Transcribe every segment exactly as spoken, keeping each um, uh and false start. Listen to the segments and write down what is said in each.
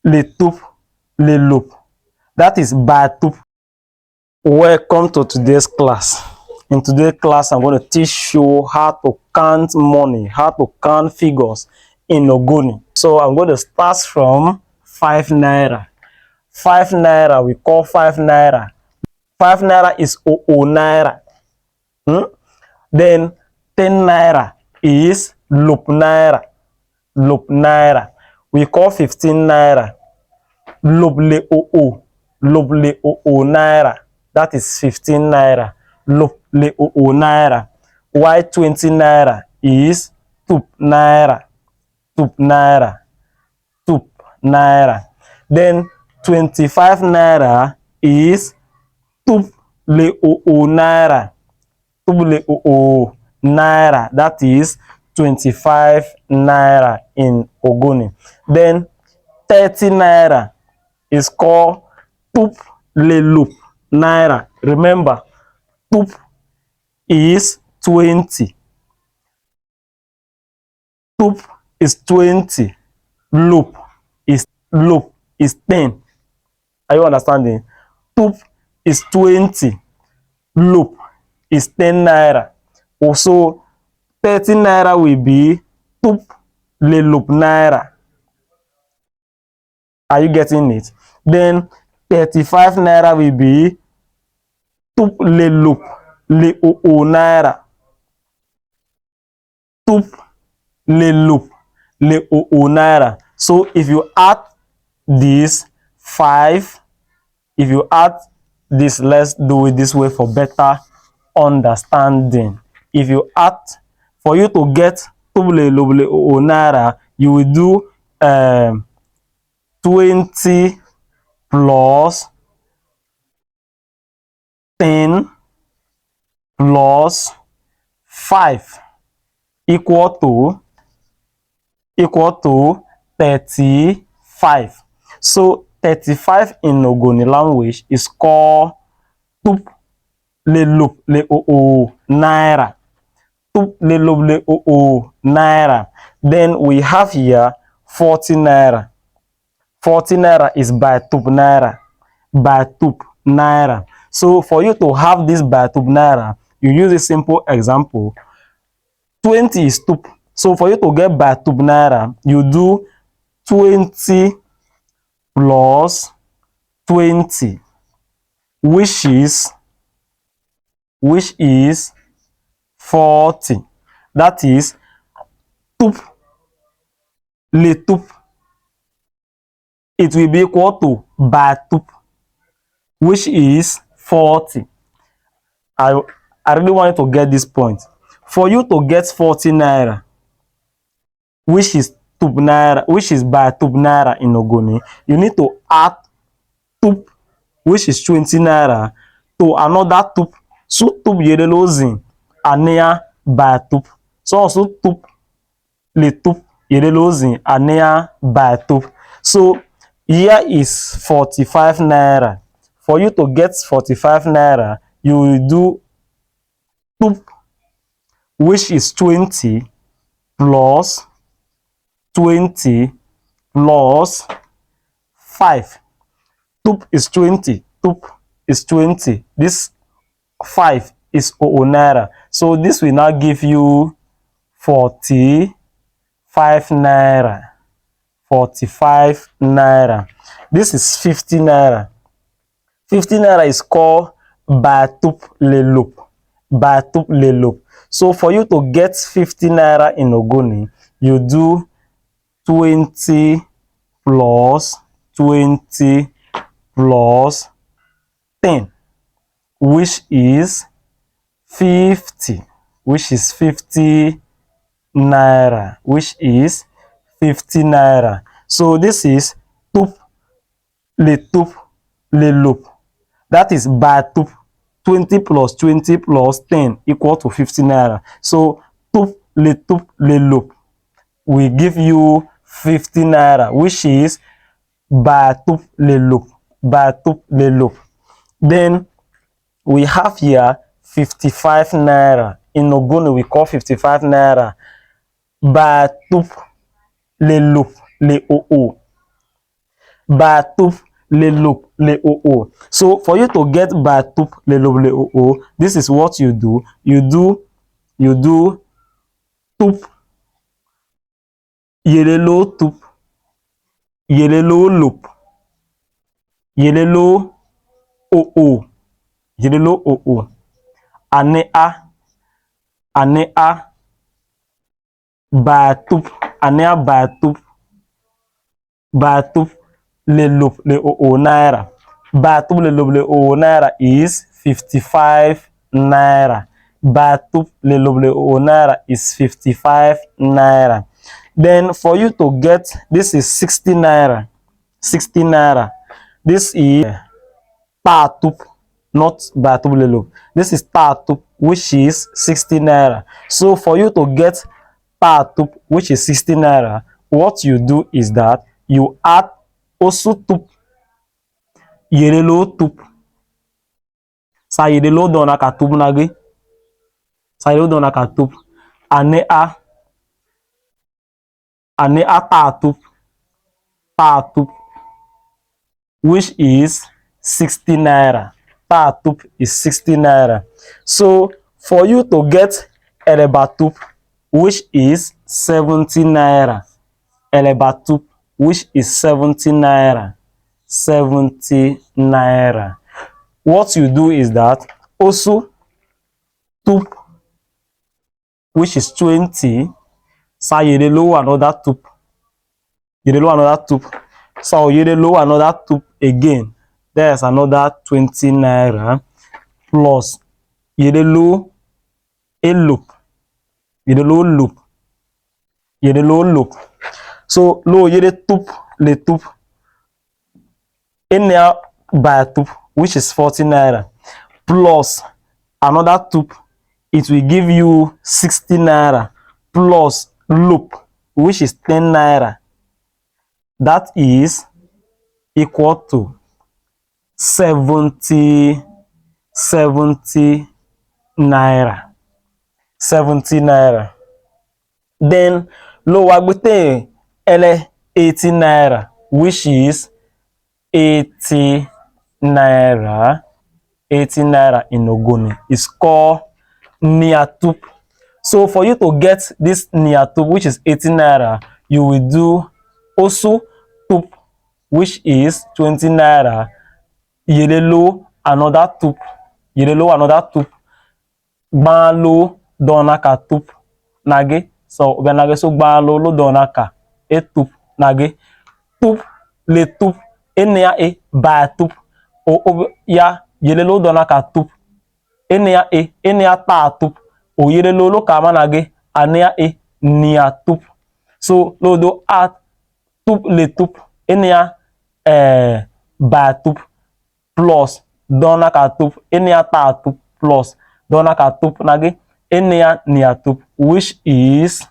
le tup, le lup. That is by tup. Welcome to today's class. In today's class, I'm going to teach you how to count money, how to count figures in Ogoni. So I'm going to start from five naira. Five naira, we call five naira. Five naira is o o naira. Hmm? Then ten naira is lup naira. Lup naira. We call fifteen naira lup le o o. Lup le o o naira. That is fifteen naira. Lup le o o naira. While twenty naira is tup naira. Tup naira. Tup naira. Then twenty-five naira is tup le o o naira. Tup le o o naira. That is twenty-five naira in Ogoni. Then thirty naira is called tup le lup naira. Remember, tup is twenty. Tup is twenty. Lup is, lup is ten. Are you understanding? Tup is twenty. Lup is ten naira. Also, thirty naira will be tup le lup naira. Are you getting it? Then thirty-five naira will be tup le lup le o o naira. Tup le lup le o o naira. So if you add this five, if you add this, let's do it this way for better understanding. If you add, for you to get tup le lup le o o naira, you will do, um, twenty plus ten plus five equal to, equal to thirty-five. So thirty-five in Ogoni language is called tup le lup le o o naira. Tup le lup le o o naira. Then we have here forty naira. Forty naira is by tup naira. By tup naira. So for you to have this by tup naira, you use a simple example. Twenty is tup. So for you to get by tup naira, you do twenty plus twenty, which is, which is forty. That is tup le tup. It will be equal to by tup, which is forty. I, I really want you to get this point. For you to get forty naira, which is tup naira, which is by tup naira in Ogoni, you need to add tup, which is twenty naira, to another tup. Su tup yere loo zin a ne a by tup. So su tup le tup yere loo zin a ne a by tup. So here is forty-five naira. For you to get forty-five naira, you will do tup, which is twenty plus twenty plus five. Tup is twenty. Tup is twenty. This five is o o naira. So this will now give you forty-five naira. Forty-five naira. This is fifty naira. Fifty naira is called by tup le lup. By tup le lup. So for you to get fifty naira in Ogoni, you do twenty plus twenty plus ten, which is fifty, which is fifty naira, which is fifty naira. So this is tup le tup le lup. That is by tup. Twenty plus twenty plus ten equal to fifty naira. So tup le tup le lup will give you fifty naira, which is by tup le lup. By tup le lup. Then we have here fifty-five naira. In Ogoni, we call fifty-five naira by tup le lup le o o. baa tup le lop le o o. So for you to get baa tup le lop le o o, this is what you do. You do, you do tup, yere loo tup, yere loo lop, yere loo o o, yere loo o o. Ane a, ane a, baa tup, ane a baa tup, baa tup le lop le o o naira. Baa tup le lop le o o naira is fifty-five naira. Baa tup le lop le o o naira is fifty-five naira. Then for you to get, this is sixty naira. Sixty naira. This is taa tup, not baa tup le lop. This is taa tup, which is sixty naira. So for you to get taa tup, which is sixty naira, what you do is that you add osu tup, yere loo tup. Sa yere loo dɔɔna ka tup nage. Sa yere loo dɔɔna ka tup. Ane a, ane a taa tup, taa tup, which is sixty naira. Taa tup is sixty naira. So for you to get ɛrɛba tup, which is seventy naira. Ɛrɛba tup, which is seventy naira. Seventy naira. What you do is that osu tup, which is twenty, sa yere loo another tup. Yere loo another tup. Sa o yere loo another tup again. There's another twenty naira. Plus yere loo e lop. Yere loo lop. Yere loo lop. So loo yere tup le tup, ene a baa tup, which is forty naira, plus another tup, it will give you sixty naira, plus lop, which is ten naira. That is equal to seventy, seventy naira. Seventy naira. Then lo wa gbe ten ele eighty naira, which is eighty naira. Eighty naira in Ogoni is called nia tup. So for you to get this nia tup, which is eighty naira, you will do osu tup, which is twenty naira. Yere loo another tup. Yere loo another tup. Gbaan loo dɔɔna ka tup nage. So obia nage so gbaan loo lo dɔɔna ka e tup nage. Tup le tup, ene a e baa tup. O, o ya yere loo dɔɔna ka tup, ene a e, ene a taa tup. O yere loo lo ka ma nage, ane a e nia tup. So lo do a tup le tup, ene a, eh, baa tup, plus dɔɔna ka tup, ene a taa tup, plus dɔɔna ka tup nage, ene a nia tup, which is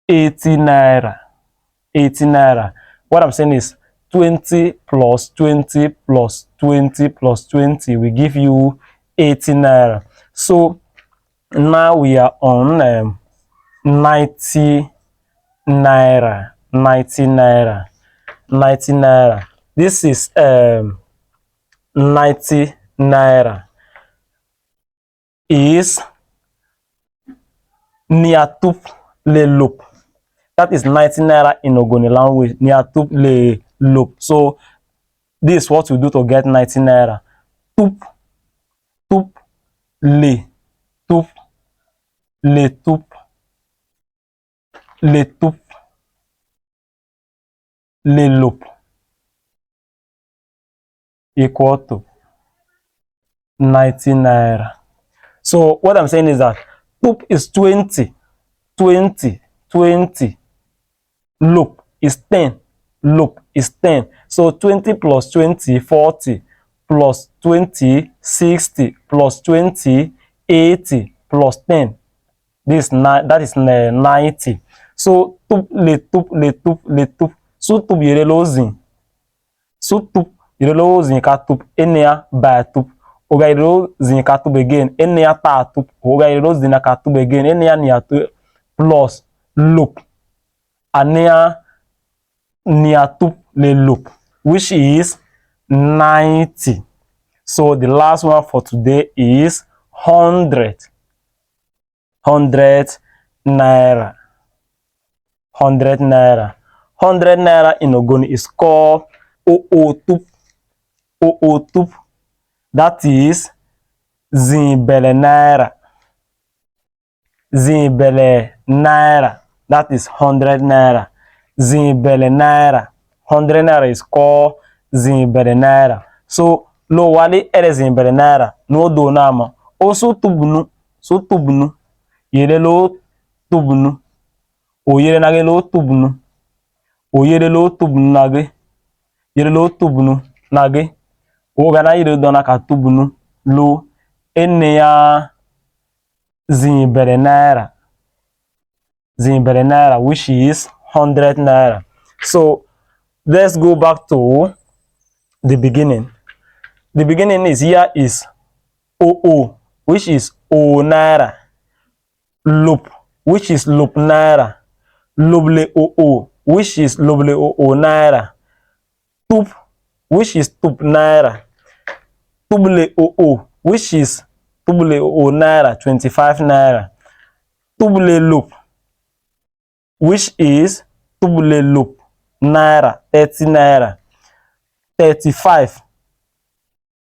eighty naira. Eighty naira. What I'm saying is twenty plus twenty plus twenty plus twenty will give you eighty naira. So now we are on, um, ninety naira. Ninety naira. Ninety naira. This is, um, ninety naira is nia tup le lop. That is ninety naira in Ogoni language. Nia tup le lop. So this is what you do to get ninety naira. Tup, tup, le, tup, le, tup, le, tup, le, lop, equal to ninety naira. So what I'm saying is that tup is twenty, twenty, twenty. Lop is ten. Lop is ten. So twenty plus twenty, forty, plus twenty, sixty, plus twenty, eighty, plus ten. This ni-, that is, eh, ninety. So tup le tup le tup le tup. Su tup yere loo zii. Su tup yere loo zii ka tup, ene a baa tup. Obia yere loo zii ka tup again, ene a taa tup. Obia yere loo zii na ka tup again, ene a nia tup. Plus lop, ane a nia tup le lop, which is ninety. So the last one for today is hundred. Hundred naira. Hundred naira. Hundred naira in Ogoni is called o o tup. O o tup. That is zii bɛlɛ naira. Zii bɛlɛ naira. That is hundred naira. Zii bɛlɛ naira. Hundred naira is called zii bɛlɛ naira. So, lo wa le ɛrɛ zii bɛlɛ naira, nu o doo naa ma, o su tup nu, su tup nu, yere lo tup nu, o yere nage lo tup nu, o yere lo tup nu nage, yere lo tup nu nage, o ga na yere dɔ na ka tup nu, lo e ne ya zii bɛlɛ naira. Zii bɛlɛ naira, which is hundred naira. So let's go back to the beginning. The beginning is, here is o o, which is o naira. Lop, which is lop naira. Lop le o o, which is lop le o o naira. Tup, which is tup naira. Tup le o o, which is tup le o o naira, twenty-five naira. Tup le lop, which is tup le lop naira, thirty naira. Thirty-five.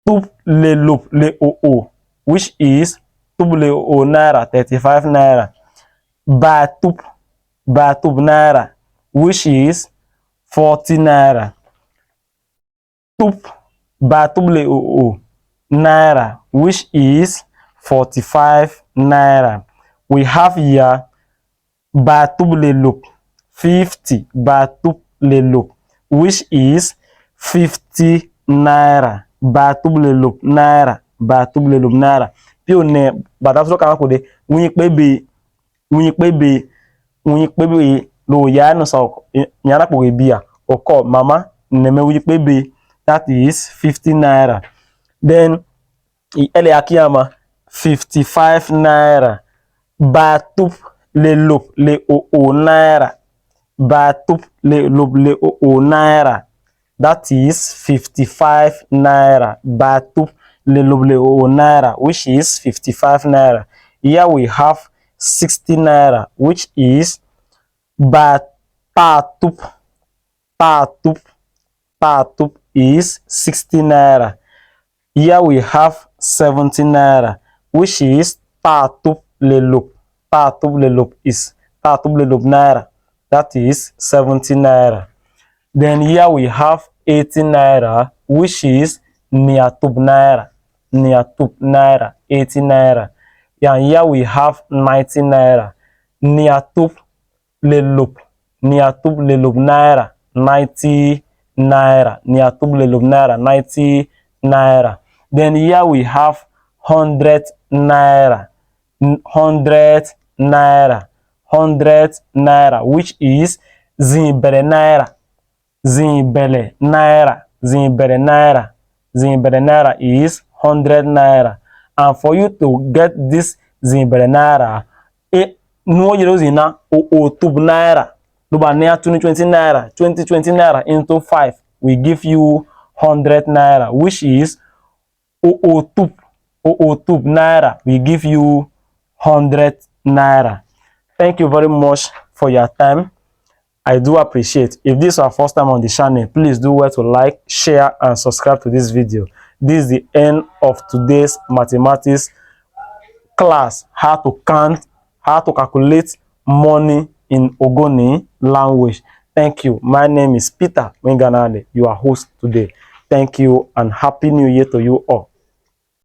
Tup le lop le o o, which is tup le o o naira, thirty-five naira. Baa tup, baa tup naira, which is forty naira. Tup, baa tup le o o naira, which is forty-five naira. We have here baa tup le lop, fifty, baa tup le lop, which is fifty naira. Baa tup le lop naira, baa tup le lop naira. Pio ne bata so ka ko de, wi pe be, wi pe be, wi pe be, lo ya no sa o, nya na kpo ge bia, o ko mama, ne me wi pe be, that is fifty naira. Then, i ele aki ama, fifty-five naira. Baa tup le lop le o o naira. Baa tup le lop le o o naira. That is fifty-five naira. Baa tup le lop le o o naira, which is fifty-five naira. Here we have sixty naira, which is baa, paa tup, paa tup, paa tup is sixty naira. Here we have seventy naira, which is paa tup le lop. Paa tup le lop is, paa tup le lop naira. That is seventy naira. Then here we have eighty naira, which is nia tup naira. Nia tup naira, eighty naira. And here we have ninety naira. Nia tup le lop, nia tup le lop naira, ninety naira. Nia tup le lop naira, ninety naira. Then here we have hundred naira. N-, hundred naira. Hundred naira, which is zii bɛlɛ naira. Zii bɛlɛ naira, zii bɛlɛ naira, zii bɛlɛ naira is hundred naira. And for you to get this zii bɛlɛ naira, e, nu o yere o zii na, o, o tup naira. Lo ba ne a twenty, twenty naira, twenty, twenty naira into five will give you hundred naira, which is o o tup, o o tup naira will give you hundred naira. Thank you very much for your time. I do appreciate. If this is our first time on the channel, please do well to like, share, and subscribe to this video. This is the end of today's mathematics class, how to count, how to calculate money in Ogoni language. Thank you. My name is Peter Winganale, your host today. Thank you and Happy New Year to you all.